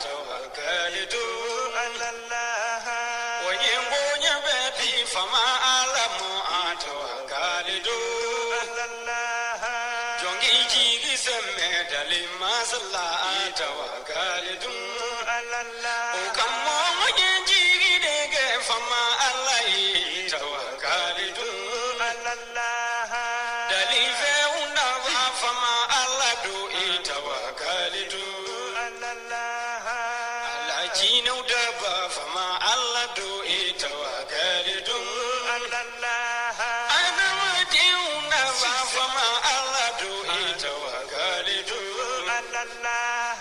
tawakalitu ala Allah. O ye bonya bɛ di fama ala ma tawakalitu ala Allah. Jɔn k'i jigi sɛmɛ dali masa la tawakalitu ala Allah. O ka mɔgɔ ye jigi de kɛ fama ala ye tawakalitu ala Allah. Dalifɛnw nafa fama ala don i tawakalitu ala Allah. Ala jinɛw daba fama ala don i tawakalitu ala Allah. Adamadenw nafa fama ala don i tawakalitu ala Allah.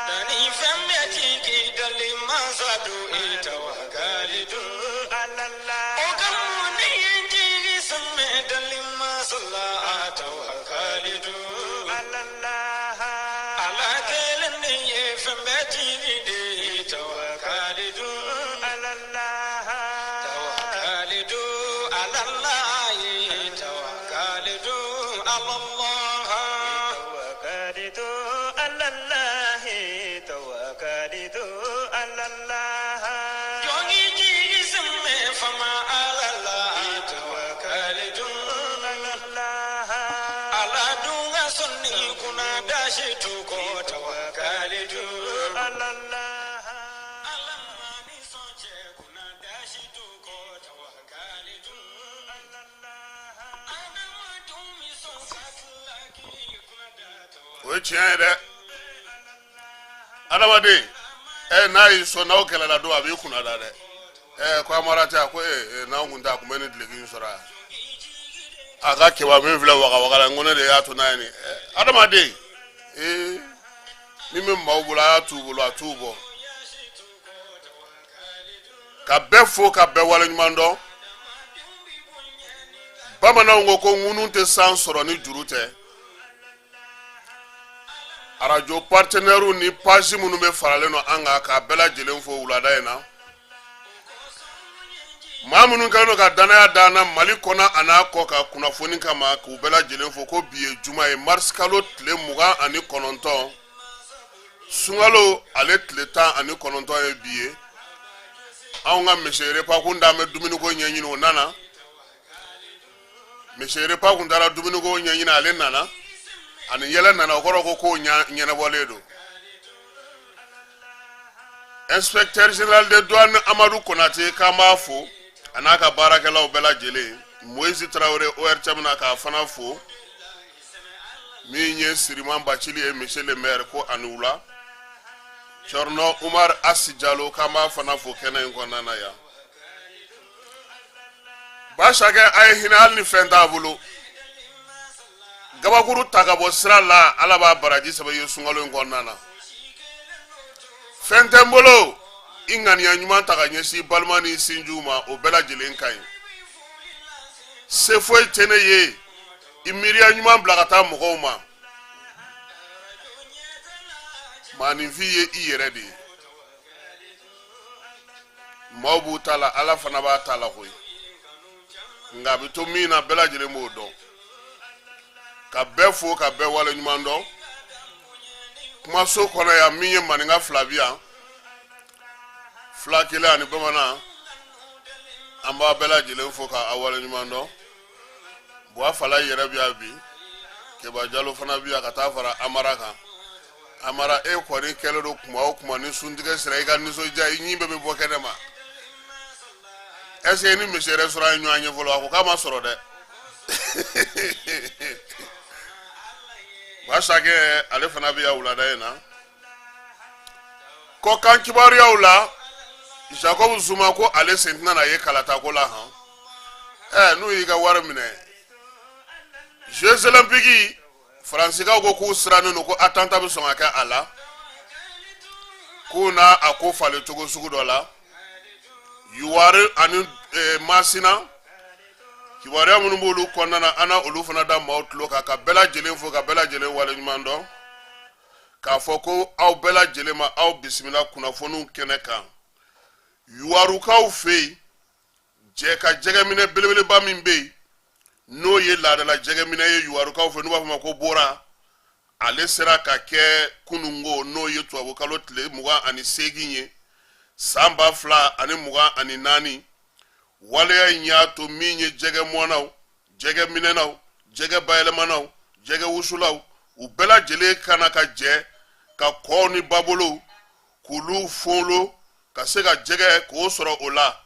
Danifɛn bɛɛ jigi dali masa don i tawakalitu ala Allah. O ka mun ne ye jigi sɛmɛ dali masa la tawakalitu ala Allah. Ala kelen de ye fɛn bɛɛ tigi de ye tawakalitu ala Allah. Tawakalitu ala Allah ye tawakalitu ala Allah. Tawakalitu ala Allah, tawakalitu ala Allah. Jɔn k'i jigi sɛmɛ fama ala la tawakalitu ala Allah. Ala dun ka sɔnni kunna dasi tu kɔ tawakalitu ala Allah. Ala ma ni sɔn cɛ kunna dasi tu kɔ tawakalitu ala Allah. Adamadenw mi sɔn ka tila k'i kunna da O ye tiɲɛ ye dɛ. Adamaden ɛ, n'a y'i sɔn, n'aw kɛlɛla don, a b'i kunna da dɛ. Ɛ, ko amara tɛ a ko ee, n'anw kun tɛ, a kun bɛ nin duloki in sɔrɔ yan. A ka kɛba min filɛ waga waga la, n ko ne de y'a to n'a ye nin. Adamaden ee, min bɛ maaw bolo, a y'a t'u bolo, a t'u bɔ. Ka bɛɛ fo, ka bɛɛ waleɲuman dɔn. Bamananw ko ko ŋunu tɛ san sɔrɔ ni juru tɛ. Arajo partenaires ni page minnu bɛ faralen don an kan, k'a bɛɛ lajɛlen fo wulada in na. Maa minnu kɛlen don ka danaya da an na Mali kɔnɔ a n'a kɔ ka kunnafoni kama, k'u bɛɛ lajɛlen fo. Ko bi ye juma ye, mars kalo tile 29, sunkalo ale tile 19 ye bi ye. Anw ka monsieur repas kun t'an bɛ dumuniko ɲɛɲini, o nana. Monsieur repas kun taara dumuniko ɲɛɲini, ale nana ani yɛlɛ nana, o kɔrɔ ko kow ɲɛnabɔlen don. Inspecteur général de douane Amadu Konate, k'an b'a fo, a n'a ka baarakɛlaw bɛɛ lajɛlen. Moïse Traoré, ORTM na, k'a fana fo. Min ye Siriman Bacili ye, monsieur le maire, ko ani wula. Cɔrɔnɔ Umar Asi Jalo, k'an b'a fana fo kɛnɛ in kɔnɔna na yan. Basakɛ, a ye hinɛ, hali ni fɛn t'a bolo, gabakuru ta ka bɔ sira la, Ala b'a baraji sɛbɛn i ye sunkalo in kɔnɔna na. Fɛn tɛ n bolo, i ŋaniya ɲuman ta ka ɲɛsin balima ni sinjiw ma, o bɛɛ lajɛlen ka ɲi. Se foyi tɛ ne ye, i miiriya ɲuman bila ka taa mɔgɔw ma. Maaninfin ye i yɛrɛ de ye. Maaw b'u ta la, Ala fana b'a ta la koyi, nka a bɛ to min na, bɛɛ lajɛlen b'o dɔn. Ka bɛɛ fo, ka bɛɛ wale ɲuman dɔn. Kumaso kɔnɔ yan, min ye maninka fila bi yan, fila kelen ani bamanan, an b'a bɛɛ lajɛlen fo ka a wale ɲuman dɔn. Buwa Fala yɛrɛ bi yan bi, Keba Jalo fana bi yan, ka taa fara Amara kan. Amara, e kɔni kɛlen don kuma o kuma ni suntigɛ sera, i ka nisɔndiya, i ɲin bɛɛ bɛ bɔ kɛnɛ ma. Est ce que ni monsieur restaurant ye ɲɔgɔn ye fɔlɔ? A ko k'a ma sɔrɔ dɛ. Basakɛ, ale fana bɛ yan wulada in na. Kɔkan kibaruyaw la, Jacob Zuma ko ale sen tɛna na ye kalatako la han. Ɛ, n'u y'i ka wari minɛ. Jeux olympiques, Faransikaw ko k'u sirannen don ko attentat bɛ sɔn ka kɛ a la, k'u n'a a ko falen cogo sugu dɔ la. Yuwari ani Masina, kibaruya minnu b'olu kɔnɔna na, an na olu fana da maaw tulo kan. Ka bɛɛ lajɛlen fo, ka bɛɛ lajɛlen waleɲuman dɔn, k'a fɔ ko aw bɛɛ lajɛlen ma, aw bisimila kunnafoniw kɛnɛ kan. Yuwarukaw fɛ yen, jɛ ka jɛgɛminɛ belebeleba min bɛ yen, n'o ye laadala jɛgɛminɛ ye yuwarukaw fɛ, n'u b'a fɔ ma ko bora. Ale sera ka kɛ kunungo, n'o ye tubabukalo tile 28 ye, san 2024. Waleya in y'a to min ye jɛgɛ mɔnnaw, jɛgɛ minɛnaw, jɛgɛ bayɛlɛmanaw, jɛgɛ wusulaw, u bɛɛ lajɛlen ka na ka jɛ ka kɔw ni babolow k'olu folo ka se ka jɛgɛ k'o sɔrɔ o la,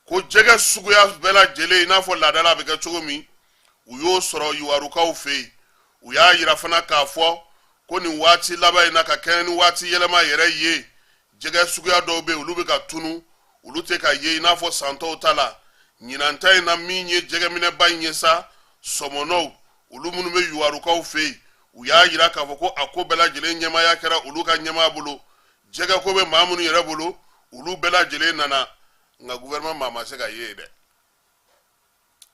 ko jɛgɛ suguya bɛɛ lajɛlen, i n'a fɔ laadala bɛ kɛ cogo min, u y'o sɔrɔ yuwarukaw fɛ yen. U y'a yira fana k'a fɔ ko nin waati laban in na, ka kɛɲɛ ni waati yɛlɛma yɛrɛ ye, jɛgɛ suguya dɔw bɛ yen, olu bɛ ka tunu, olu tɛ ka ye i n'a fɔ san tɔw ta la. Ɲinan ta in na, min ye jɛgɛminɛba in ye sa, sɔmɔnɔw, olu minnu bɛ yuwarukaw fɛ yen, u y'a yira k'a fɔ ko a ko bɛɛ lajɛlen ɲɛmaaya kɛra olu ka ɲɛmaa bolo. Jɛgɛ ko bɛ maa minnu yɛrɛ bolo, olu bɛɛ lajɛlen nana, nka gouvernement maa ma se ka ye yen dɛ.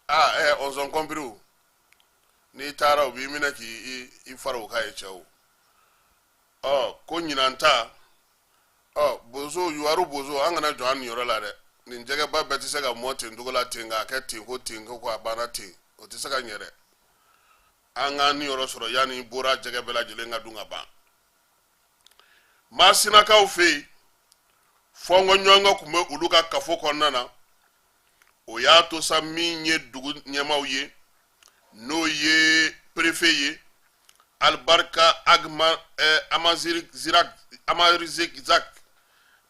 Aa ɛ, on s'est compris. N'i taara, u b'i minɛ k'i i fara u kan ye, cɛw. Ɔ ko ɲinan ta, ɔ bozo, yuwaru bozo, an kana jɔ an niyɔrɔ la dɛ. Nin jɛgɛba bɛɛ tɛ se ka mɔ ten cogo la ten, k'a kɛ ten ko ten ko a banna ten, o tɛ se ka ɲɛ dɛ. An k'an niyɔrɔ sɔrɔ yanni bɔra jɛgɛ bɛɛ lajɛlen ka dun ka ban. Masinakaw fɛ yen, fɔnkɔɲɔgɔnkɔ tun bɛ olu ka kafo kɔnɔna na. O y'a to sa, min ye dugu ɲɛmaaw ye, n'o ye préfet ye, Alibarika Agma Amarizak,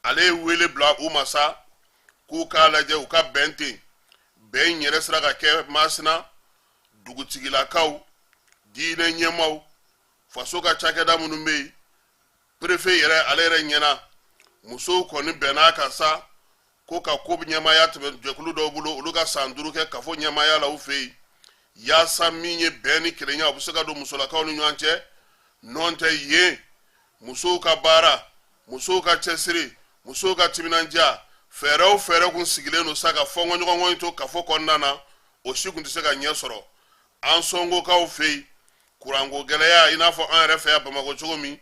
ale ye wele bila u ma sa k'u k'a lajɛ u ka bɛn ten. Bɛn yɛrɛ sera ka kɛ Masina dugutigilakaw, diinɛ ɲɛmaaw, faso ka cakɛda minnu bɛ yen, préfet yɛrɛ, ale yɛrɛ ɲɛna. Musow kɔni bɛn'a kan sa ko ka ko ɲɛmaaya tɛmɛ jɛkulu dɔw bolo, olu ka san 5 kɛ kafo ɲɛmaaya la u fɛ yen, yaasa min ye bɛn ni kelenya, u bɛ se ka don musolakaw ni ɲɔgɔn cɛ. Nɔn tɛ yen musow ka baara, musow ka cɛsiri, musow ka timinandiya, fɛɛrɛ o fɛɛrɛ kun sigilen don sa ka fɔnkɔɲɔgɔnkɔ in to kafo kɔnɔna na, o si kun tɛ se ka ɲɛ sɔrɔ. An sɔngokaw fɛ yen, kuranko gɛlɛya, i n'a fɔ an yɛrɛ fɛ yan Bamakɔ cogo min,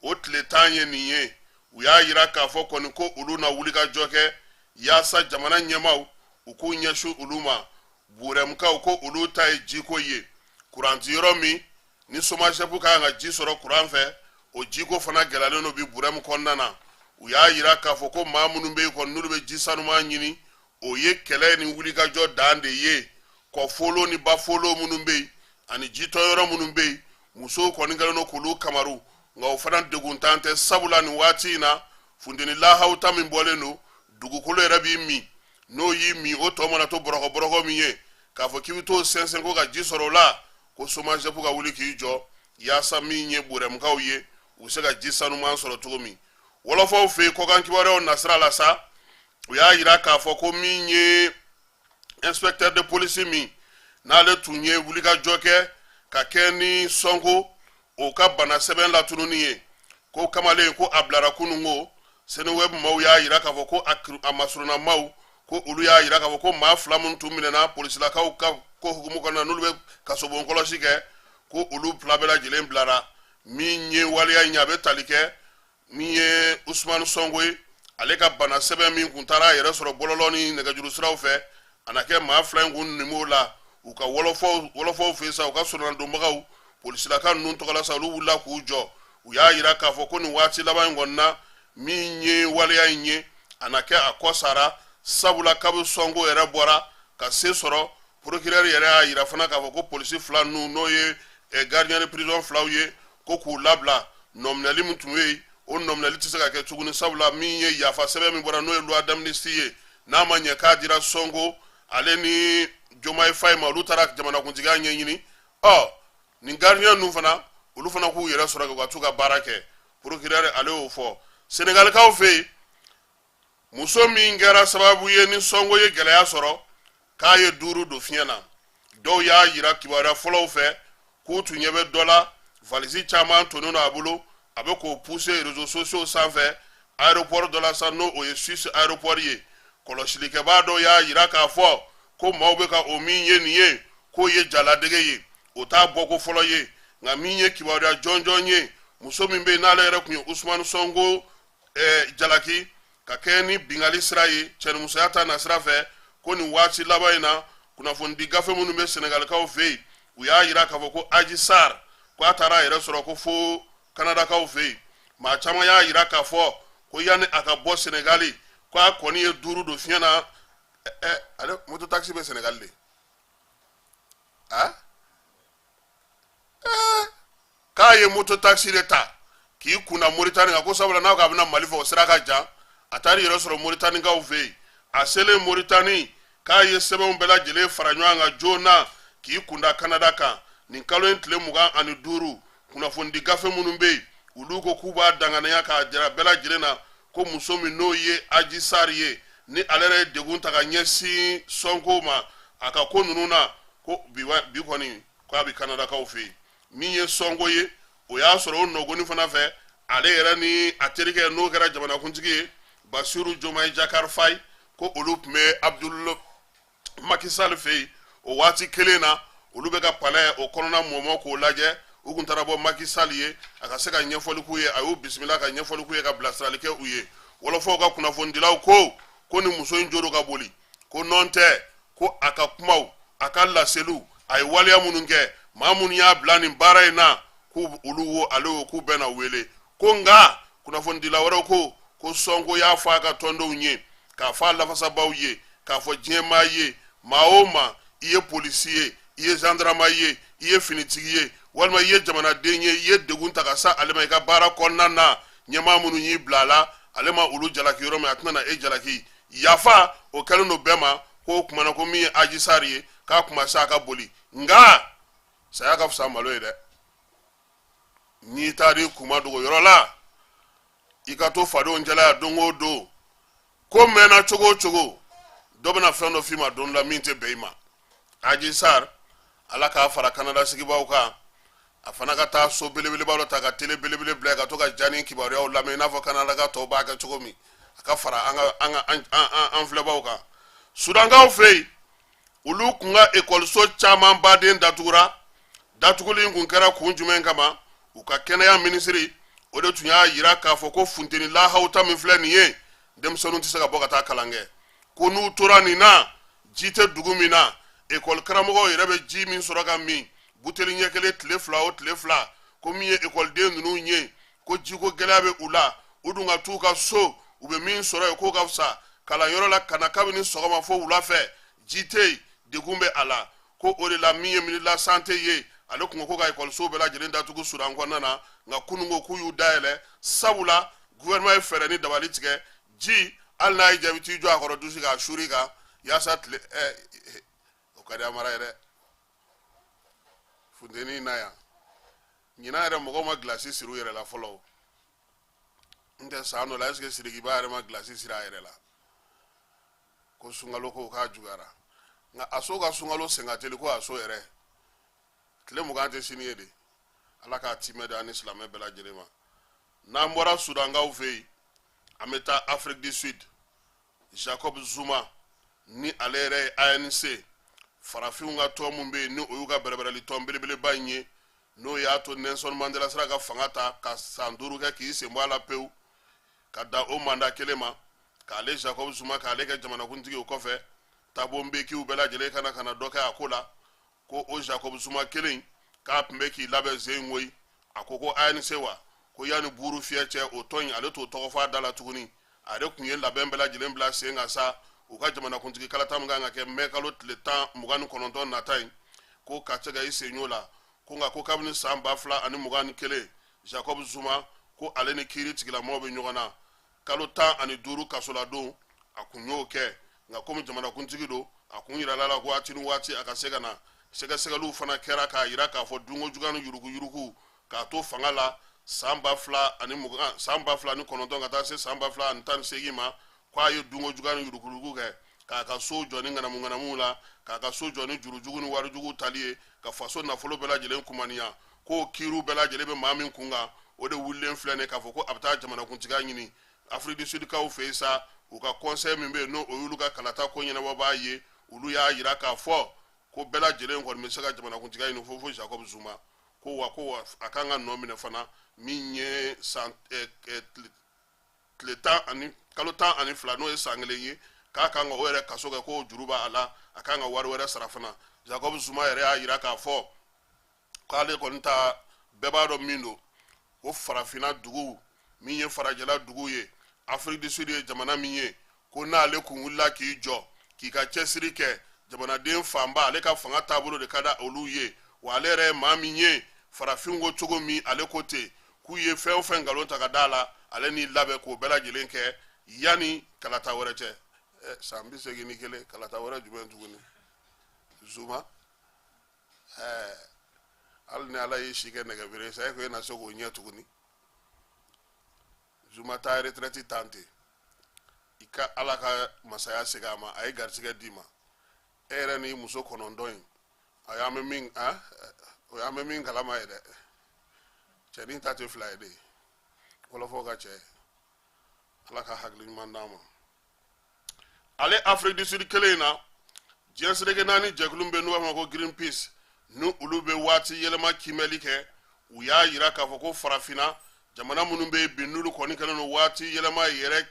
o tile 10 ye nin ye. U y'a yira k'a fɔ kɔni ko olu na wulikajɔ kɛ yaasa jamana ɲɛmaaw u k'u ɲɛsin olu ma. Burɛmukaw ko olu ta ye jiko ye. Kuran ti yɔrɔ min ni SOMAGEP ka kan ka ji sɔrɔ kuran fɛ, o jiko fana gɛlɛyalen don bi Burɛmu kɔnɔna na. U y'a yira k'a fɔ ko maa minnu bɛ yen kɔni, n'olu bɛ ji sanuman ɲini, o ye kɛlɛ ni wulikajɔ dan de ye. Kɔfolo ni bafolo minnu bɛ yen ani jitɔyɔrɔ minnu bɛ yen, musow kɔni kɛlen don k'olu kamaru, nka o fana deguntan tɛ, sabula nin waati in na, funteni lahawuta min bɔlen don, dugukolo yɛrɛ b'i min. N'o y'i min, o tɔ mana to bɔrɔkɔ bɔrɔkɔ min ye, k'a fɔ k'i bɛ t'o sɛnsɛn ko ka ji sɔrɔ o la, ko SOMAGEP ka wuli k'i jɔ yaasa min ye burɛmukaw ye, u bɛ se ka ji sanuman sɔrɔ cogo min. Wɔlɔfɔw fɛ yen, kɔkan kibaruyaw nasira la sa, u y'a yira k'a fɔ ko min ye inspecteur de police min n'ale tun ye wulikajɔ kɛ ka kɛ ni Sɔnko o ka bana sɛbɛn latununi ye, ko kamalen ko a bilara kunungo. Seneweb maaw y'a yira k'a fɔ ko a masurunna maaw ko olu y'a yira k'a fɔ ko maa fila minnu tun minɛna polisilakaw ka ko hukumu kɔnɔna, n'olu bɛ kasobon kɔlɔsi kɛ, ko olu fila bɛɛ lajɛlen bilara. Min ye waleya in ye, a bɛ tali kɛ min ye Usumani Sɔnko ye, ale ka bana sɛbɛn min kun taara a yɛrɛ sɔrɔ bɔlɔlɔ ni nɛgɛjuru siraw fɛ, a na kɛ maa fila in kun nim'o la u ka wɔlɔfɔw fɛ sa. U ka soronadonbagaw, polisilaka ninnu tɔgɔla sa, olu wulila k'u jɔ. U y'a yira k'a fɔ ko nin waati laban in kɔni na, min ye waleya in ye, a na kɛ a kɔ sara, sabula kabi Sɔnko yɛrɛ bɔra ka se sɔrɔ, procureur yɛrɛ y'a yira fana k'a fɔ ko polisi fila ninnu, n'o ye gardien de prison filaw ye, ko k'u labila. Nɔminɛli min tun bɛ yen, o nɔminɛli tɛ se ka kɛ tuguni, sabula min ye yafa sɛbɛn min bɔra, n'o ye loi d'amnistie ye, n'a ma ɲɛ k'a dira Sɔnko ale ni Jomayi Fayi ma, olu taara jamanakuntigiya ɲɛɲini. Ɔ nin gardien ninnu fana, olu fana k'u yɛrɛ sɔrɔ ka t'u ka baara kɛ, procureur ale y'o fɔ. Senegalikaw fɛ yen, muso min kɛra sababu ye ni Sɔnko ye gɛlɛya sɔrɔ k'a ye duuru don fiɲɛ na, dɔw y'a yira kibaruya fɔlɔw fɛ k'u tun ɲɛ bɛ dɔ la, valisi caman tonnen don a bolo, a bɛ k'o pousser réseaux sociaux sanfɛ aéroport dɔ la sa, n'o o ye Suisse aéroport ye. Kɔlɔsilikɛbaa dɔw y'a yira k'a fɔ ko maaw bɛ ka o min ye nin ye, k'o ye jaladege ye, o t'a bɔko fɔlɔ ye. Nka min ye kibaruya jɔnjɔn ye, muso min bɛ yen n'ale yɛrɛ tun ye Usumani Sɔnko jalaki ka kɛ ni bingali sira ye cɛnimusoya ta nasira fɛ, ko nin waati laban in na, kunnafonidi gafe minnu bɛ sɛnɛgalikaw fɛ yen, u y'a yira k'a fɔ ko Aji Sar, ko ko a taara a yɛrɛ sɔrɔ ko fo Kanadakaw fɛ yen. Maa caman y'a yira k'a fɔ ko yanni a ka bɔ Senegali, ko a kɔni ye duuru don fiɲɛ na. Ɛ, ale moto taxi bɛ Senegali de, a k'a ye moto taxi de ta k'i kunda Moritani kan, ko sabula n'a ko a bɛna Mali fɛ, o sira ka jan. A taara i yɛrɛ sɔrɔ Moritanikaw fɛ yen. A selen Moritani, k'a ye sɛbɛnw bɛɛ lajɛlen fara ɲɔgɔn kan joona k'i kunda Kanada kan nin kalo in tile 25. Kunnafonidi gafe minnu bɛ yen, olu ko k'u b'a danganiya k'a jira bɛɛ lajɛlen na ko muso min n'o ye Aji Sari ye, ni ale yɛrɛ ye degun ta ka ɲɛsin Sɔnko ma a ka ko ninnu na, ko bi kɔni ko a bɛ Kanadakaw fɛ yen. Min ye Sɔnko ye, o y'a sɔrɔ o nɔgɔni fana fɛ, ale yɛrɛ ni a terikɛ n'o kɛra jamanakuntigi ye, Basiru Jomayi Jakari Fayi, ko olu tun bɛ Abdul Macky Sall fɛ yen o waati kelen na. Olu bɛ ka palais o kɔnɔna mɔmɔ k'o lajɛ. U kun taara bɔ Macky Sall ye a ka se ka ɲɛfɔli k'u ye. A y'u bisimila ka ɲɛfɔli k'u ye, ka bilasirali kɛ u ye. Wɔlɔfɔw ka kunnafonidilaw ko ni muso in jo don ka boli, ko nɔn tɛ, ko a ka kumaw, a ka laseliw, a ye waleya minnu kɛ, maa minnu y'a bila nin baara in na, k'u olu wo, ale wo, k'u bɛɛ na wele. Ko nka kunnafonidila wɛrɛw ko Sɔnko y'a fɔ a ka tɔndenw ye, k'a fɔ a lafasabaw ye, k'a fɔ diɲɛmaa ye, maa o maa, i ye polisi ye, i ye zandarama ye, i ye finitigi ye, walima i ye jamanaden ye, i ye degun ta ka sa ale ma i ka baara kɔnɔna na, ɲɛmaa minnu y'i bila a la, ale ma olu jalaki yɔrɔ min, a tɛna na e jalaki. Yafa o kɛlen don bɛɛ ma. Ko o kumana ko min ye Aji Sari ye, k'a kuma se a ka boli, nka saya ka fisa malo ye dɛ. N'i taara i kuma dogo yɔrɔ la, i ka to fadenw cɛla yan don o don, ko mɛnna cogo o cogo, dɔ bɛna fɛn dɔ f'i ma don dɔ la min tɛ bɛn i ma. Aji Sar, Ala k'a fara Kanada sigibaw kan, a fana ka taa so belebeleba dɔ ta ka tele belebele bila ka to ka jani kibaruyaw lamɛn i n'a fɔ Kanada ka tɔw b'a kɛ cogo min. A ka fara an ka an ka an filɛbaw kan. Sudankaw fɛ yen, olu kun ka ekɔliso caman baden datugura. Datuguli in kun kɛra kun jumɛn kama? U ka kɛnɛya minisiri o de tun y'a yira k'a fɔ ko funteni lahawuta min filɛ nin ye, denmisɛnninw tɛ se ka bɔ ka taa kalan kɛ, ko n'u tora nin na, ji tɛ dugu min na, ekɔli karamɔgɔw yɛrɛ bɛ ji min sɔrɔ ka min, buteli ɲɛ kelen tile fila o tile fila, ko min ye ekɔliden ninnu ye, ko jiko gɛlɛya bɛ u la, u dun ka t'u ka so, u bɛ min sɔrɔ yen k'o ka fisa kalanyɔrɔ la ka na kabini sɔgɔma fo wula fɛ, ji tɛ yen, degun bɛ a la. Ko o de la min ye ministre de la santé ye, ale tun ko ko ka ekɔliso bɛɛ lajɛlen datugu Sudan kɔnɔna na, nka kunun ko k'u y'u dayɛlɛ, sabula gouvernement ye fɛɛrɛ ni dabali tigɛ. Ji, hali n'a y'i diya, i bɛ t'i jɔ a kɔrɔ dusi k'a suuri kan yaasa tile ɛ, o ka di Amara ye dɛ. Funteni na yan ɲinan yɛrɛ, mɔgɔw ma gilasi siri u yɛrɛ la fɔlɔ. N tɛ san dɔ la, est ce que Sirikiba yɛrɛ ma gilasi siri a yɛrɛ la ko sunkalo ko k'a juguyara? Nka a so ka sunkalo sen ka teli, ko a so yɛrɛ tile 20 tɛ sini ye de. Ala k'a timɛ di an ni silamɛ bɛɛ lajɛlen ma. N'an bɔra Sudankaw fɛ yen, an bɛ taa Afrique du Sud. Jacob Zuma, ni ale yɛrɛ ye ANC farafinw ka tɔn min bɛ yen, ni o y'u ka bɛrɛbɛrɛli tɔn belebeleba in ye, n'o y'a to Nelson Mandela sera ka fanga ta ka san 5 kɛ k'i sen bɔ a la pewu, ka da o mandat kelen ma, k'ale Jacob Zuma k'ale kɛ jamanakuntigi. O kɔfɛ, Thabo Mbekiw bɛɛ lajɛlen ka na ka na dɔ kɛ a ko la. Ko o Jacob Zuma kelen k'a tun bɛ k'i labɛn sen in koyi. A ko ko ANC wa, ko yanni buru fiyɛ cɛ, o tɔn in, ale t'o tɔgɔ fɔ a da la tuguni. A yɛrɛ tun ye labɛn bɛɛ lajɛlen bila sen kan sa, u ka jamanakuntigi kalata min kan ka kɛ mɛ kalo tile 29 nata in, ko ka se ka i sen y'o la. Ko nka ko kabini san 2021, Jacob Zuma ko ale ni kiiri tigilamɔgɔw bɛ ɲɔgɔn na, kalo 15 kasoladon a kun y'o kɛ. Nka komi jamanakuntigi don, a kun yirala la ko waati ni waati a ka se ka na. Sɛgɛsɛgɛliw fana kɛra k'a yira k'a fɔ dunko juguya ni yuruguyurugu k'a to fanga la san 2020, san 2009 ka taa se san 2018 ma, k'a ye dunko juguya ni yuruguyurugu kɛ, k'a ka so jɔ ni ŋanamu ŋanamuw la, k'a ka so jɔ ni jurujugu ni warijugu tali ye, ka faso nafolo bɛɛ lajɛlen kumaniya. K'o kiiriw bɛɛ lajɛlen bɛ maa min kun kan, o de wulilen filɛ nin k'a fɔ ko a bɛ taa jamanakuntigiya ɲini Afrique du Sud kaw fɛ yen sa. U ka conseil min bɛ yen, n'o o y'olu ka kalata ko ɲɛnabɔbaa ye, olu y'a yira k'a fɔ ko bɛɛ lajɛlen kɔni bɛ se ka jamanakuntigiya ɲini fo Jacob Zuma. Ko wa a kan ka nɔ minɛ fana min ye san tile tan ani kalo 12, n'o ye san kelen ye, k'a kan ka o yɛrɛ kaso kɛ, k'o juru b'a la, a kan ka wari wɛrɛ sara fana. Jacob Zuma yɛrɛ y'a yira k'a fɔ k'ale kɔni ta Bɛɛ b'a dɔn min don, ko farafinna dugu min ye farajɛla dugu ye, Afrique du Sud ye jamana min ye, ko n'ale kun wulila k'i jɔ k'i ka cɛsiri kɛ, jamanaden fanba ale ka fanga taabolo de ka di olu ye. Wa ale yɛrɛ ye maa min ye, farafin ko cogo min ale ko ten, k'u ye fɛn o fɛn nkalon ta ka da la, ale n'i labɛn k'o bɛɛ lajɛlen kɛ yanni kalata wɛrɛ cɛ. San 81, kalata wɛrɛ jumɛn tuguni? Zuma, hali ni Ala y'i si kɛ nɛgɛbere sa, e ko e na se k'o ɲɛ tuguni? Zuma taa retraite tan ten, i ka Ala ka masaya segin a ma, a ye garisɛgɛ d'i ma, e yɛrɛ ni muso 9 in, a y'an bɛ min, o y'an bɛ min kalama ye dɛ. Cɛnin ta tɛ fila ye de, wɔlɔfɔw ka cɛ. Ala ka hakili ɲuman d'an ma. Ale Afrique du Sud kelen in na, diɲɛ seleke naani jɛkulu bɛ, n'u b'a fɔ ma ko Greenpeace, ni olu bɛ waati yɛlɛma kiimɛli kɛ, u y'a yira k'a fɔ ko farafinna jamana minnu bɛ yen bi, n'olu kɔni kɛlen don waati yɛlɛma yɛrɛ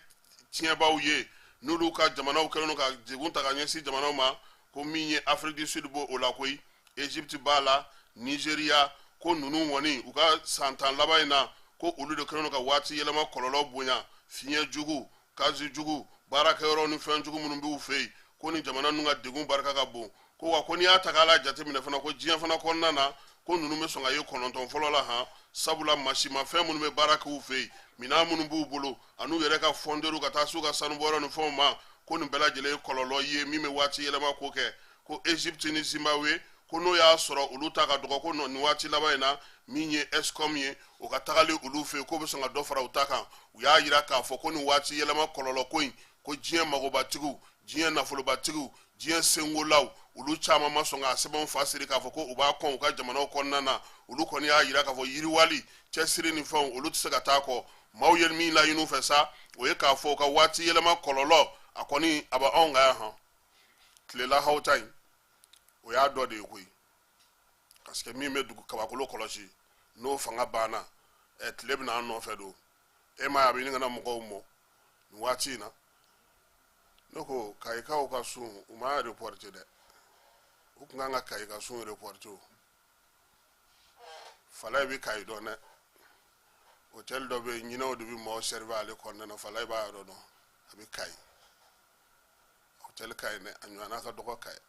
tiɲɛbaw ye, n'olu ka jamanaw kɛlen don ka degun ta ka ɲɛsin jamanaw ma, ko min ye Afrique du Sud b'o o la koyi, Egypte b'a la, Nigeria, ko ninnu kɔni u ka san 10 laban in na, ko olu de kɛlen don ka waati yɛlɛma kɔlɔlɔ bonya, fiɲɛ jugu, gazi jugu, baarakɛyɔrɔ ni fɛn jugu minnu b'u fɛ yen, ko ni jamana ninnu ka degun barika ka bon. Ko wa ko n'i y'a ta k'a la jateminɛ fana, ko diɲɛ fana kɔnɔna na, ko ninnu bɛ sɔn ka ye 9 fɔlɔ la han, sabula masimafɛn minnu bɛ baara k'u fɛ yen, minɛn minnu b'u bolo, an'u yɛrɛ ka fɔnderu ka taa s'u ka sanubɔyɔrɔ ni fɛnw ma, ko nin bɛɛ lajɛlen ye kɔlɔlɔ ye min bɛ waati yɛlɛma ko kɛ. Ko Egypte ni Zimbabwe, ko n'o y'a sɔrɔ olu ta ka dɔgɔ, ko nin waati laban in na, min ye Eskom ye, o ka tagali olu fɛ yen, k'o bɛ sɔn ka dɔ fara u ta kan. U y'a yira k'a fɔ ko nin waati yɛlɛma kɔlɔlɔ ko in, ko diɲɛ magobatigiw, diɲɛ nafolobatigiw, diɲɛ sengolaw, olu caman ma sɔn k'a sɛbɛnw fa siri k'a fɔ ko u b'a kɔn u ka jamanaw kɔnɔna na. Olu kɔni y'a yira k'a fɔ yiriwali, cɛsiri ni fɛnw, olu tɛ se ka taa kɔ. Maaw ye min laɲini u fɛ sa, o ye k'a fɔ u ka waati yɛlɛma kɔlɔlɔ, a kɔni a bɛ anw kan yan hɔn. Tilela hawuta in, o y'a dɔ de ye koyi, parce que min bɛ dugu kabakolo kɔlɔsi, n'o fanga banna, tile bɛna an nɔfɛ don. E m'a ye a bɛ ɲini ka na mɔgɔw mɔ nin waati in na. Ne ko kayikaw ka sun, u ma reporter dɛ, u tun kan ka Kayi ka sun reporter. O Falayi bɛ Kayi dɔn dɛ, hôtel dɔ bɛ yen, ɲinɛw de bɛ maaw servir ale kɔnɔna na. Falayi b'a yɔrɔ dɔn, a bɛ Kayi, hôtel Kayi dɛ, a ɲɔgɔnna ka dɔgɔ Kayi.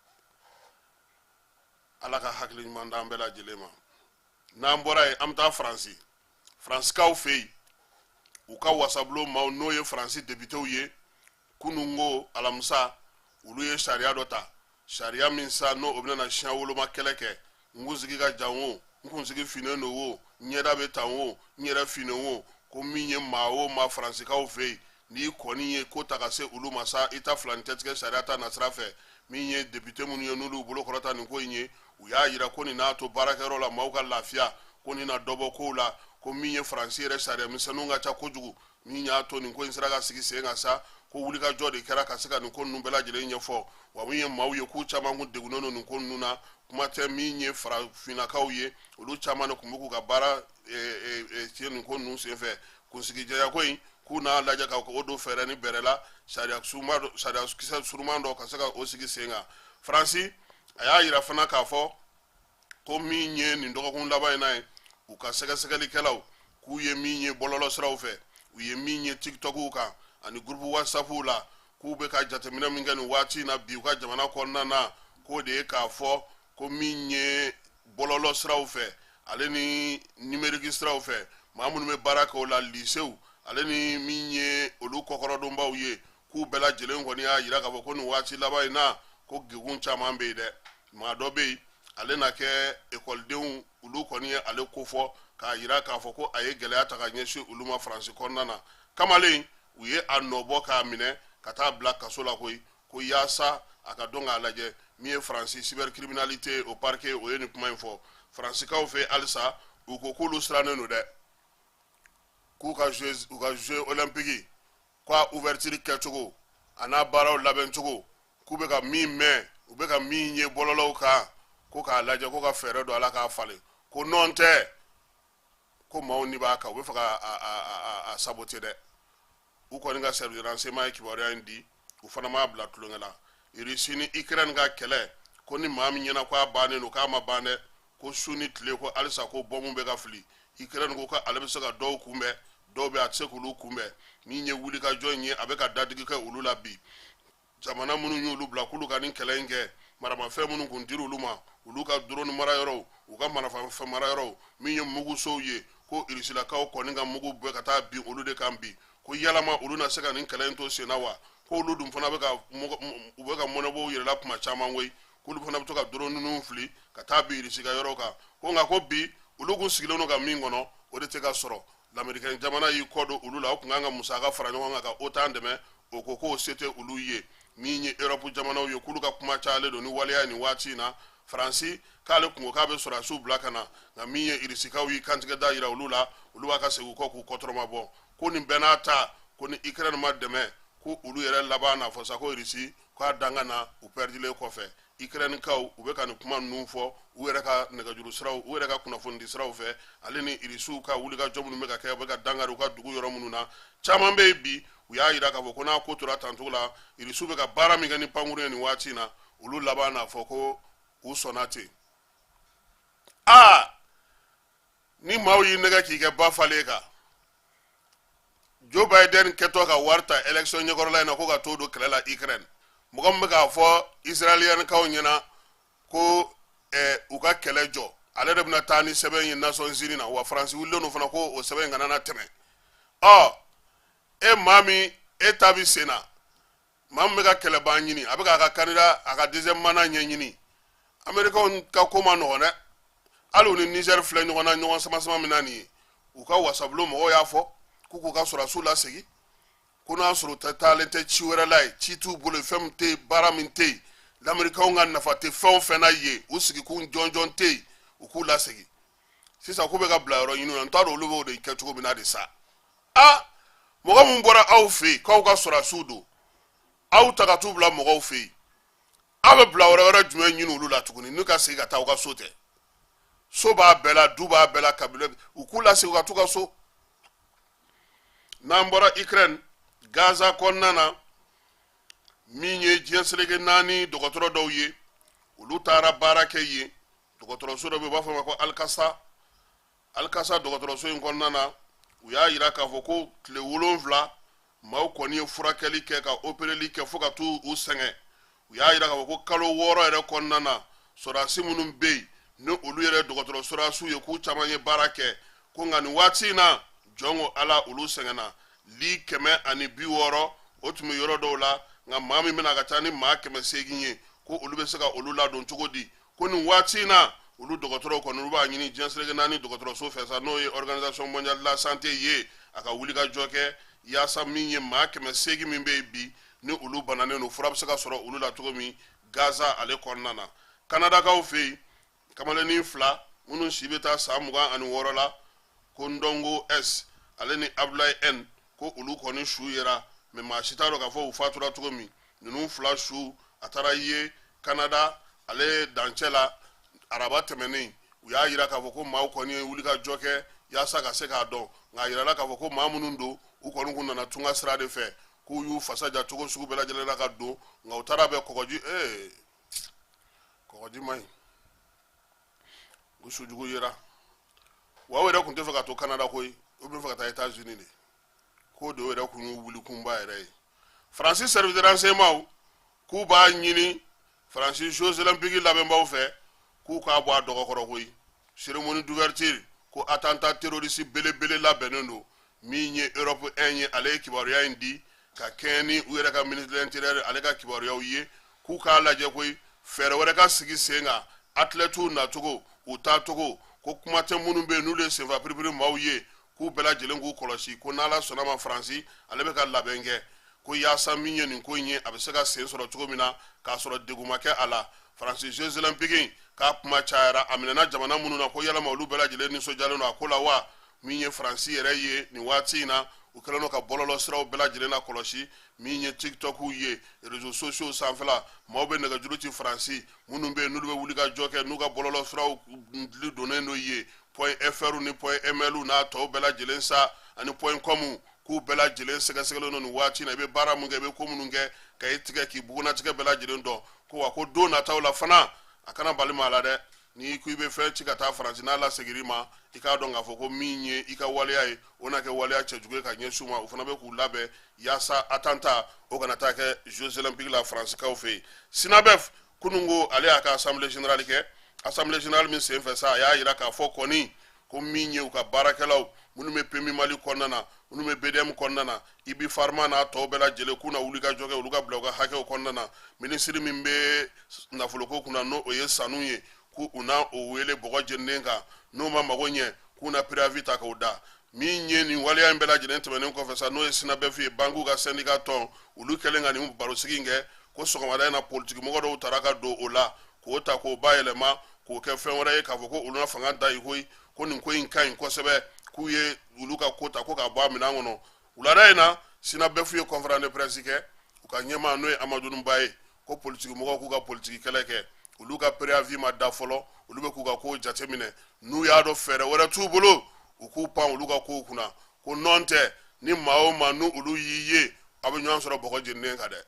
Ala ka hakili ɲuman d'an bɛɛ lajɛlen ma. N'an bɔra yen, an bɛ taa Faransi. Faransikaw fɛ yen, u ka wasabulon maaw, n'o ye Faransi depitew ye, kununko alamisa, olu ye sariya dɔ ta, sariya min sa n'o o bɛna na siɲɛ woloma kɛlɛ kɛ. N kunsigi ka jan o, n kunsigi finnen don o, n ɲɛda bɛ tan o, n yɛrɛ finnen o, ko min ye maa o maa Faransikaw fɛ yen, n'i kɔni ye ko ta ka se olu ma sa, i ta filani tɛ tigɛ sariya ta nasira fɛ. Min ye depite minnu ye, n'olu bolo kɔrɔta nin ko in ye, u y'a yira ko nin n'a to baarakɛyɔrɔ la maaw ka lafiya, ko nin na dɔ bɔ kow la, ko min ye Faransi yɛrɛ sariya misɛnninw ka ca kojugu, min y'a to nin ko in sera ka sigi sen kan sa, ko wulikajɔ de kɛra ka se ka nin ko ninnu bɛɛ lajɛlen ɲɛfɔ. Wa min ye maaw ye, k'u caman kun degunnen don nin ko ninnu na, kuma tɛ min ye farafinnakaw ye, olu caman de tun bɛ k'u ka baara tiɲɛ nin ko ninnu senfɛ. Kunsigijɛya ko in, k'u n'a lajɛ ka o don fɛɛrɛ ni bɛrɛ la, sariya kisɛ suruman dɔ ka se ka o sigi sen kan. Faransi a y'a yira fana k'a fɔ ko min ye nin dɔgɔkun laban in na ye, u ka sɛgɛsɛgɛlikɛlaw k'u ye min ye bɔlɔlɔsiraw fɛ, u ye min ye TikTokw kan ani groupe WhatsAppw la, k'u bɛ ka jateminɛ min kɛ nin waati in na bi u ka jamana kɔnɔna na, k'o de ye k'a fɔ ko min ye bɔlɔlɔsiraw fɛ ale ni numérique siraw fɛ, maa minnu bɛ baara kɛ o la, lisew ale ni min ye olu kɔkɔrɔdonbaw ye, k'u bɛɛ lajɛlen kɔni y'a yira k'a fɔ ko nin waati laban in na, ko degun caman bɛ yen dɛ. Maa dɔ bɛ yen, ale na kɛ ekɔlidenw, olu kɔni ye ale kofɔ k'a yira k'a fɔ ko a ye gɛlɛya ta ka ɲɛsin olu ma Faransi kɔnɔna na. Kamalen, u ye a nɔbɔ k'a minɛ ka taa bila kaso la koyi, ko yaasa a ka dɔn k'a lajɛ. Min ye Faransi cybercriminalité o parquet, o ye nin kuma in fɔ. Faransikaw fɛ halisa, u ko k'olu sirannen don dɛ, k'u ka jeux, u ka jeux olympique, k'a ouverture kɛcogo a n'a baaraw labɛncogo, k'u bɛ ka min mɛn, u bɛ ka min ye bɔlɔlɔw kan, ko k'a lajɛ, ko ka fɛɛrɛ don ala k'a falen, ko nɔn tɛ ko maaw ni b'a kan, u bɛ fɛ ka a saboter dɛ. U kɔni ka service de renseignement ye kibaruya in di, u fana m'a bila tulonkɛ la. Russie ni Ukraine ka kɛlɛ, ko ni maa min ɲɛna ko a bannen don, k'a ma ban dɛ. Ko su ni tile ko halisa ko bɔnbu bɛ ka fili. Ukraine ko k'ale bɛ se ka dɔw kunbɛn, dɔw bɛ a tɛ se k'olu kunbɛn. Min ye wulikajɔ in ye, a bɛ ka dadigi kɛ olu la bi. Jamana minnu y'olu bila k'olu ka nin kɛlɛ in kɛ, maramafɛn minnu kun dir'olu olu ma, olu ka drone marayɔrɔw, u ka marafɛn marayɔrɔw, min ye mugusow ye, ko irisilakaw kɔni ka mugu bɛ ka taa bin olu de kan bi. Ko yalama olu na se ka nin kɛlɛ in to sen na wa? Ko olu dun fana bɛ ka u bɛ ka mɔnɛbɔ u yɛrɛ la kuma caman koyi, k'olu fana bɛ to ka drone ninnu fili ka taa bin irisi ka yɔrɔ kan. Ko nka ko bi olu kun sigilen don ka min kɔnɔ, o de tɛ ka sɔrɔ. Lamerikɛn jamana y'i kɔ don olu la. O kun kan ka musaka fara ɲɔgɔn kan ka OTAN dɛmɛ, o ko k'o se tɛ olu ye. Min ye Europe jamanaw ye, k'olu ka kuma cayalen don ni waleya nin waati in na. Faransi k'ale kun ko k'a bɛ sɔrɔdasiw bila ka na, nka min ye irisikaw y'i kantigɛ da yira olu la, olu b'a ka segin u kɔ k'u kɔtɔrɔma bɔ. Ko nin bɛɛ n'a ta, ko ni Ukraine ma dɛmɛ, ko olu yɛrɛ laban n'a fɔ sa ko Irisi k'a dan ka na u pɛridilen kɔfɛ. Ukrainekaw u bɛ ka nin kuma ninnu fɔ u yɛrɛ ka nɛgɛjuru siraw, u yɛrɛ ka kunnafonidi siraw fɛ, ale ni irisiw ka wulikajɔ minnu bɛ ka kɛ, u bɛ ka dankari u ka dugu yɔrɔ minnu na caman bɛ yen bi. U y'a yira k'a fɔ ko n'a ko tora tancogo la, irisiw bɛ ka baara min kɛ ni pankurun ye nin waati in na, olu laban n'a fɔ ko u sɔnna ten. Aa, ni maaw y'i nɛgɛ k'i kɛ ba falen kan, Joe Biden kɛtɔ ka wari ta élection ɲɛkɔrɔla in na ko ka t'o don kɛlɛ la Ukraine, mɔgɔ min bɛ k'a fɔ Israélienkaw ɲɛna ko u ka kɛlɛ jɔ, ale de bɛna taa ni sɛbɛn ye Nations Unies na. Wa Faransi wulilen don fana ko o sɛbɛn in kana na tɛmɛ. Ɔ, e maa min e ta bɛ sen na, maa min bɛ ka kɛlɛban ɲini, a bɛ k'a ka candidat, a ka deuxième mandat ɲɛɲini. Américains ka ko ma nɔgɔn dɛ. Hali u ni Niger filɛ ɲɔgɔn na, ɲɔgɔn sama sama min na nin ye, u ka wasabulon mɔgɔw y'a fɔ k'u k'u ka sɔrɔdasiw lasegin, ko n'a sɔrɔ u tɛ taalen tɛ ci wɛrɛ la yen, ci t'u bolo, fɛn min tɛ yen, baara min tɛ yen, lamɛrikaw ka nafa tɛ fɛn o fɛn na yen, u sigikun jɔnjɔn tɛ yen, u k'u lasegin. Sisan k'u bɛ ka bila yɔrɔ ɲini na, n t'a dɔn olu b'o de kɛ cogo min na de sa. A mɔgɔ min bɔra aw fɛ yen k'aw ka sɔrɔdasiw don, aw ta ka t'u bila mɔgɔw fɛ yen, aw bɛ bila yɔrɔ wɛrɛ jumɛn ɲini olu la tuguni n'u ka segin ka taa aw ka so tɛ? So b'a bɛɛ la, du b'a bɛɛ la, kabila, u k'u lasegin ka t'u ka so. N'an bɔra Ukraine, Gaza kɔnɔna na, min ye diɲɛ seleke naani dɔgɔtɔrɔ dɔw ye, olu taara baara kɛ yen. Dɔgɔtɔrɔso dɔ bɛ yen, u b'a fɔ a ma ko Alikasa. Alikasa dɔgɔtɔrɔso in kɔnɔna na, u y'a yira k'a fɔ ko tile 7 maaw kɔni ye furakɛli kɛ ka opereli kɛ fo ka t'u u sɛgɛn. U y'a yira k'a fɔ ko kalo 6 yɛrɛ kɔnɔna na, sɔrɔdasi minnu bɛ yen ni olu yɛrɛ dɔgɔtɔrɔ sɔrɔdasiw ye, k'u caman ye baara kɛ. Ko nka nin waati in na, jɔn ko Ala, olu sɛgɛnna. Li 160 o tun bɛ yɔrɔ dɔw la, nka maa min bɛna a ka ca ni maa 800 ye, ko olu bɛ se ka olu ladon cogo di? Ko nin waati in na, olu dɔgɔtɔrɔw kɔni, olu b'a ɲini diɲɛ seleke naani dɔgɔtɔrɔso fɛ sa, n'o ye Organisation mondiale de la santé ye, a ka wulikajɔ kɛ yaasa min ye maa 800 min bɛ yen bi ni olu bananen don, fura bɛ se ka sɔrɔ olu la cogo min Gaza ale kɔnɔna na. Kanadakaw fɛ yen, kamalennin fila minnu si bɛ taa san 26 la, ko Ndongo S ale ni Abdoulaye N, ko olu kɔni su yera, mais maa si t'a dɔn k'a fɔ u fatura cogo min. Ninnu fila su a taara ye Kanada ale dancɛ la araba tɛmɛnen. U y'a yira k'a fɔ ko maaw kɔni ye wulikajɔ kɛ yaasa ka se k'a dɔn, nka a yirala k'a fɔ ko maa minnu don, u kɔni kun nana tunga sira de fɛ, k'u y'u fasa ja cogo sugu bɛɛ lajɛlen na ka don, nka u taara bɛn kɔgɔji, kɔgɔji man ɲi, u sujugu yera. Wa u yɛrɛ kun tɛ fɛ ka to Kanada koyi, u bɛ fɛ ka taa États-Unis de, k'o de yɛrɛ kun y'u wulikunba yɛrɛ ye. Faransi service de renseignement k'u b'a ɲini Faransi Jeux olympiques labɛnbaw fɛ k'u k'a bɔ a dɔgɔkɔrɔ koyi. Cérémonie d'ouverture, ko attentat terroriste belebele labɛnnen don. Min ye Europe 1 ye, ale ye kibaruya in di ka kɛɲɛ ni u yɛrɛ ka ministre de l'Intérieur ale ka kibaruyaw ye, k'u k'a lajɛ koyi, fɛɛrɛ wɛrɛ ka sigi sen kan, athlètes nacogo, u taacogo, ko kuma tɛ minnu bɛ yen n'olu ye senfa piripiri maaw ye, k'u bɛɛ lajɛlen k'u kɔlɔsi. Ko n'Ala sɔnna ma, Faransi ale bɛ ka labɛn kɛ ko yaasa min ye nin ko in ye, a bɛ se ka sen sɔrɔ cogo min na k'a sɔrɔ degun ma kɛ a la. Faransi Jeux olympiques k'a kuma cayara, a minɛna jamana minnu na, ko yalama olu bɛɛ lajɛlen nisɔndiyalen don a ko la wa? Min ye Faransi yɛrɛ ye nin waati in na, u kɛlen don ka bɔlɔlɔ siraw bɛɛ lajɛlen na kɔlɔsi, min ye TikTok ye, réseaux sociaux sanfɛla, maaw bɛ nɛgɛjuru ci Faransi minnu bɛ yen n'olu bɛ wuli ka jɔ kɛ n'u ka bɔlɔlɔ siraw donnen don ye, point fr ni point ml n'a tɔw bɛɛ lajɛlen sa, ani point com, k'u bɛɛ lajɛlen sɛgɛsɛgɛlen don nin waati in na. I bɛ baara mun kɛ, i bɛ ko minnu kɛ, ka i tigɛ k'i bugunnatigɛ bɛɛ lajɛlen dɔn. Ko wa ko don nataw la fana, a kana bali maa la dɛ. N'i ko i bɛ fɛn ci ka taa Faransi, n'a lasegir'i ma, i k'a dɔn k'a fɔ ko min ye i ka waleya ye, o na kɛ waleya cɛjugu ye ka ɲɛsin u ma. O fana bɛ k'u labɛn yaasa attentat o kana taa kɛ Jeux olympiques la Faransikaw fɛ yen. SYNABEF kununko, ale y'a ka assemblée générale kɛ. Assemblée générale min senfɛ sa, a y'a yira k'a fɔ kɔni ko min ye u ka baarakɛlaw minnu bɛ PMU Mali kɔnɔna na, minnu bɛ BDM kɔnɔna na, IB Pharma n'a tɔw bɛɛ lajɛlen, k'u na wuli ka jɔ kɛ olu ka bila u ka hakɛw kɔnɔna na. Minisiri min bɛ nafoloko kunna, n'o o ye Sanu ye, k'u u na o wele bɔgɔ jeninen kan. N'o ma mago ɲɛ, k'u na préavis ta k'o da. Min ye nin waleya in bɛɛ lajɛlen tɛmɛnen kɔfɛ sa, n'o ye SYNABEF ye, bankiw ka syndicat tɔn, olu kɛlen ka nin barosigi in kɛ, ko sɔgɔmada in na politikimɔgɔ dɔw taara ka don o la k'o ta k'o bayɛlɛma k'o kɛ fɛn wɛrɛ ye, k'a fɔ ko olu na fanga da yen koyi, ko nin ko in ka ɲi kosɛbɛ, k'u ye olu ka ko ta ko k'a bɔ a minɛn kɔnɔ. Wulada in na, SYNABEF ye conférence de presse kɛ. U ka ɲɛmaa, n'o ye Amadu Ba ye, ko politiki mɔgɔw k'u ka politiki kɛlɛ kɛ, olu ka préavis ma da fɔlɔ, olu bɛ k'u ka kow jateminɛ. N'u y'a dɔn fɛɛrɛ wɛrɛ t'u bolo, u k'u pan olu ka kow kunna, ko nɔn tɛ ni maa o maa n'u olu y'i ye, a bɛ ɲɔgɔn sɔrɔ bɔgɔ jeninen kan dɛ.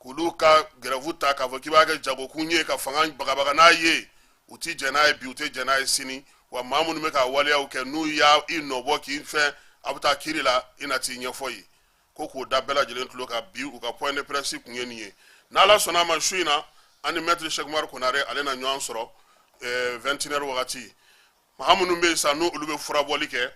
K'olu ka grève ta k'a fɔ k'i b'a kɛ jagokun ye ka fanga bagabaga n'a ye, u ti jɛn n'a ye bi, u tɛ jɛn n'a ye sini. Wa maa minnu bɛ ka waleyaw kɛ, n'u y'a i nɔbɔ k'i fɛn, a bɛ taa kiiri la, i na t'i ɲɛfɔ yen. Ko k'o da bɛɛ lajɛlen tulo kan bi, u ka point de presse kun ye nin ye. N'Ala sɔnna a ma, su in na, an ni maître Cheick Oumar Konare, ale na ɲɔgɔn sɔrɔ 21 heures wagati. Maa minnu bɛ yen sa, n'u olu bɛ furabɔli kɛ,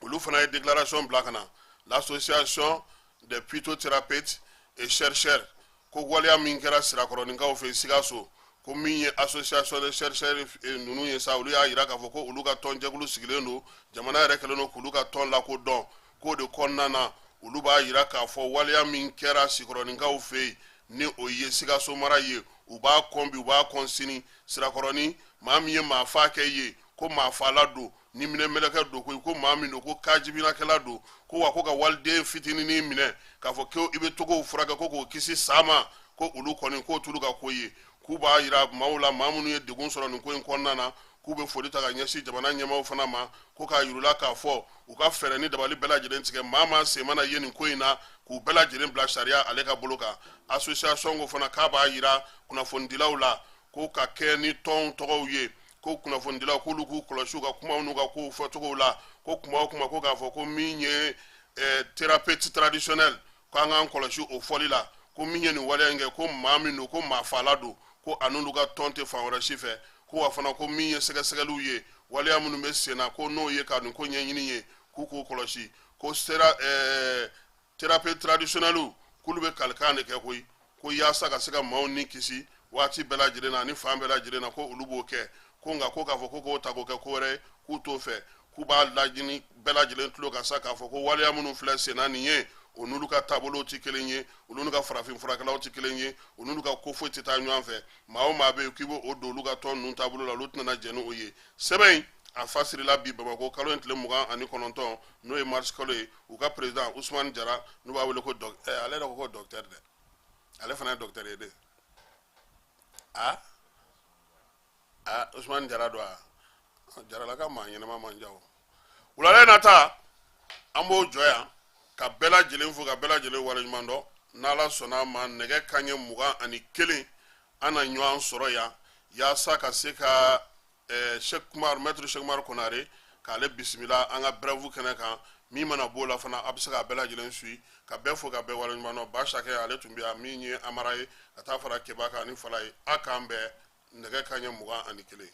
olu fana ye déclaration bila ka na, l'Association des phytothérapeutes et chercheurs, ko waleya min kɛra Sirakɔrɔninkaw fɛ Sikaso, ko min ye association de chercheurs ninnu ye sa, olu y'a yira k'a fɔ ko olu ka tɔnjɛkulu sigilen don, jamana yɛrɛ kɛlen don k'olu ka tɔn lakodɔn. K'o de kɔnɔna na, olu b'a yira k'a fɔ waleya min kɛra Sikɔrɔninkaw fɛ yen, ni o ye Sikaso mara ye, u b'a kɔn bi, u b'a kɔn sini. Sirakɔrɔni, maa min ye maa fa kɛ ye, ko maa fala don, ni minɛ mɛlɛkɛ don koyi, ko maa min don, ko kajibinakɛla don, ko wa ko ka waliden fitininin minɛ k'a fɔ ko i bɛ to k'o furakɛ, ko k'o kisi sa ma, ko olu kɔni k'o t'olu ka ko ye. K'u b'a yira maaw la, maa minnu ye degun sɔrɔ nin ko in kɔnɔna na, k'u bɛ foli ta ka ɲɛsin jamana ɲɛmaaw fana ma, ko k'a yir'u la k'a fɔ u ka fɛɛrɛ ni dabali bɛɛ lajɛlen tigɛ, maa maa sen mana ye nin ko in na, k'u bɛɛ lajɛlen bila sariya ale ka bolo kan. Association ko fana k'a b'a yira kunnafonidilaw la ko ka kɛ ni tɔn tɔgɔw ye, ko kunnafonidilaw k'olu k'u kɔlɔsi u ka kumaw n'u ka kow fɔcogow la, ko kuma o kuma ko k'a fɔ ko min ye thérapeute traditionnel, ko an k'an kɔlɔsi o fɔli la, ko min ye nin waleya in kɛ, ko maa min don, ko maa fala don, ko a n'olu ka tɔn tɛ fan wɛrɛ si fɛ, ko wa fana ko min ye sɛgɛsɛgɛliw ye, waleya minnu bɛ sen na, ko n'o ye ka nin ko ɲɛɲini ye, k'u k'o kɔlɔsi, ko sera thérapeute traditionnel k'olu bɛ kalikan de kɛ koyi, ko yaasa ka se ka maaw ni kisi waati bɛɛ lajɛlen na ani fan bɛɛ lajɛlen na, ko olu b'o kɛ, ko nka ko k'a fɔ ko k'o ta k'o kɛ ko wɛrɛ ye, k'u t'o fɛ. K'u b'a laɲini bɛɛ lajɛlen tulo kan sa k'a fɔ ko waleya minnu filɛ senna nin ye, o n'olu ka taabolow tɛ kelen ye, olu n'u ka farafin furakɛlaw tɛ kelen ye, o n'olu ka ko foyi tɛ taa ɲɔgɔn fɛ. Maa o maa bɛ yen k'i b'o don olu ka tɔn ninnu taabolo la, olu tɛna jɛn ni o ye. Sɛbɛn in a fasirila bi Bamakɔ, kalo in tile 29, n'o ye mars kalo ye. U ka président Usumani Jara, n'u b'a wele ko ale yɛrɛ ko ko docteur dɛ, ale fana ye docteur ye dɛ. A a Usumani Jara don, a Jaralaka maa ɲɛnama man jan o. Wulada in na ta, an b'o jɔ yan ka bɛɛ lajɛlen fo, ka bɛɛ lajɛlen waleɲuman dɔn. N'Ala sɔnna a ma, nɛgɛ kanɲɛ 21, an na ɲɔgɔn sɔrɔ yan yaasa ka se ka Cheikh Kumar, maître Cheikh Kumar Konare, k'ale bisimila an ka brève kɛnɛ kan. Min mana b'o la fana, a bɛ se k'a bɛɛ lajɛlen suit. Ka bɛɛ fo, ka bɛɛ waleɲuman dɔn. Basakɛ, ale tun bɛ yan, min ye Amara ye, ka taa fara Keba kan ani Fala ye. A k'an bɛn nɛgɛ kanɲɛ 21.